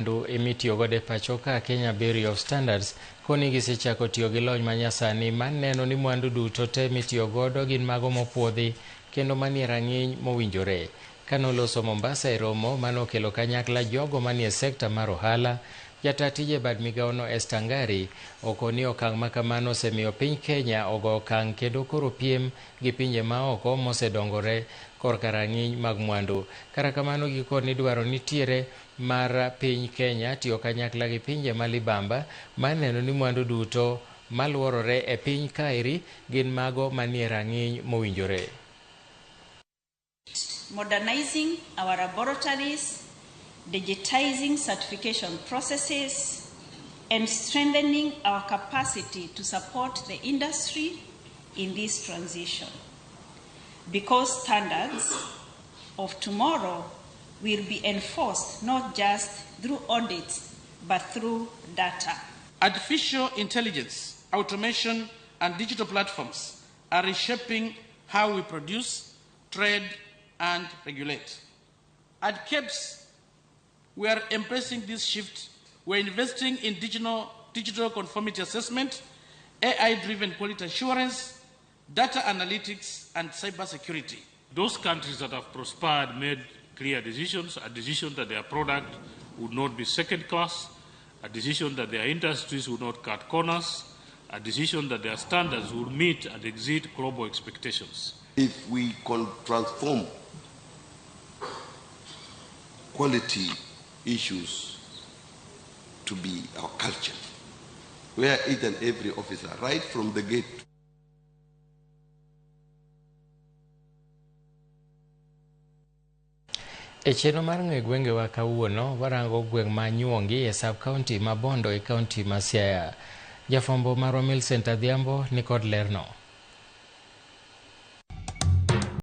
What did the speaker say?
Mwandu mitiyogodo e pacho ka Kenya Bureau of Standards koni gisechako tiyo gi lony manyasani mar neno ni mwandu duto te mitiyogodo gin mago mopuodhi kendo manie rang'iny mowinjore. Kanoloso Mombasa e romo manokelo kanyakla jogo manie sekta mar ohala, jataa tije bad migawono Esther Ngari okoni okang' makamano osemiyo piny Kenya ogo okang' kendo koro piem gi pinje maoko mosedongore korka rang'iny mag mwandu. Kata kamano gikoni dwaro nitiere mar piny Kenya tiyo kanyakla gi pinje ma libamba mar neno ni mwandu duto maluorore e piny kaeri gin mago manie rang'iny mowinjore. Modernizing our laboratories, digitizing certification processes, and strengthening our capacity to support the industry in this transition. Because standards of tomorrow will be enforced not just through audits, but through data. Artificial intelligence, automation, and digital platforms are reshaping how we produce, trade, and regulate. At KEBS, we are embracing this shift. We're investing in digital conformity assessment, AI-driven quality assurance, data analytics, and cybersecurity. Those countries that have prospered made clear decisions, a decision that their product would not be second class, a decision that their industries would not cut corners, a decision that their standards would meet and exceed global expectations. If we can transform quality issues to be our culture, where each and every officer, right from the gate, E chenro mar ng'e gwengewa kawuono, warango gweng' ma Nyuongi e sub county ma Bondo e county ma Siaya. Jafwambo marwa Millicent Adhiambo nikod lerno.